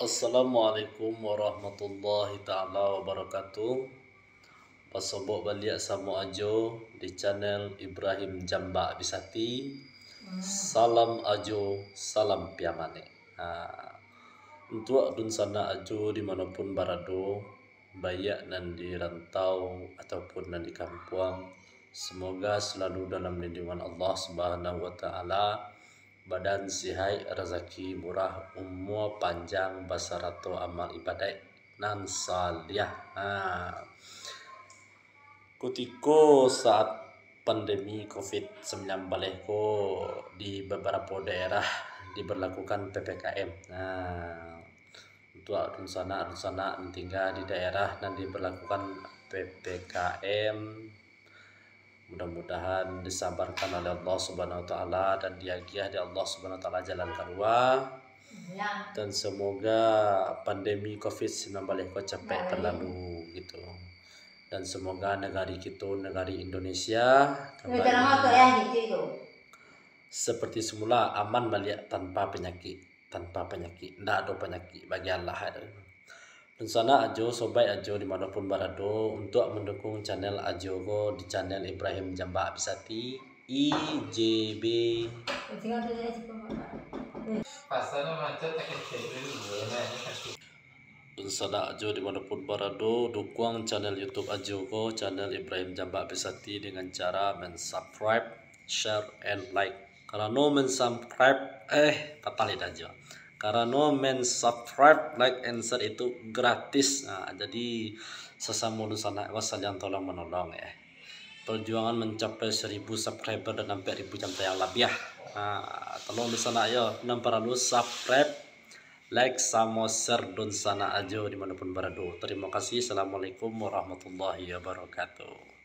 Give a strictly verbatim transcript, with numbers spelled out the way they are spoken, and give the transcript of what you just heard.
Assalamualaikum warahmatullahi taala wabarakatuh. Basobok baliak samo Ajo di channel Ibrahim Jambak Bisati. Salam Ajo, salam piamanek. Ha. Untuak dunsanak Ajo di mano pun barado, baiak nan di rantau ataupun nan di kampuang, semoga selalu dalam lindungan Allah Subhanahu wa Taala, badan sihaik, razaki murah, umua panjang, basarato amal ibadaik nan saliah. Ha. Kutiko saat pandemi covid sambilan baleh ko, di babarapo daerah diberlakukan P P K M. Nah, untuak dunsanak-dunsanak nan tingga di daerah nan diberlakukan P P K M, mudah-mudahan disabarkan oleh Allah Subhanahu wa Taala dan diagiah dek Allah Subhanahu wa Taala jalan kalua. Ya. Dan semoga pandemi covid sambilan baleh ko capek berlalu gitu. Dan semoga negari kito, negari Indonesia, kembali seperti semula, aman baliak tanpa penyakit. Tanpa panyakik, ndak ado panyakik bagi Allah. Dunsanak Ajo, sobaik Ajo di mano pun barado, untuak mandukung channel Ajo ko di channel Ibrahim Jambak Bisati, I J B. Dunsanak Ajo di mano pun barado, dukuang channel YouTube Ajo ko, channel Ibrahim Jambak Bisati, dengan cara men-subscribe, share, and like. Karano men-subscribe, eh, patah lidah Ajo. Karano men-subscribe, like, and share itu gratis. Nah, jadi sasamo dunsanak ko saling tolong-menolong, eh. Perjuangan mencapai seribu subscriber dan ampek ribu jam tayang labiah. Nah, tolong dunsanak yo, nan paralu subscribe, like, samo share dunsanak Ajo di mano pun barado. Terima kasih. Assalamualaikum warahmatullahi wabarakatuh.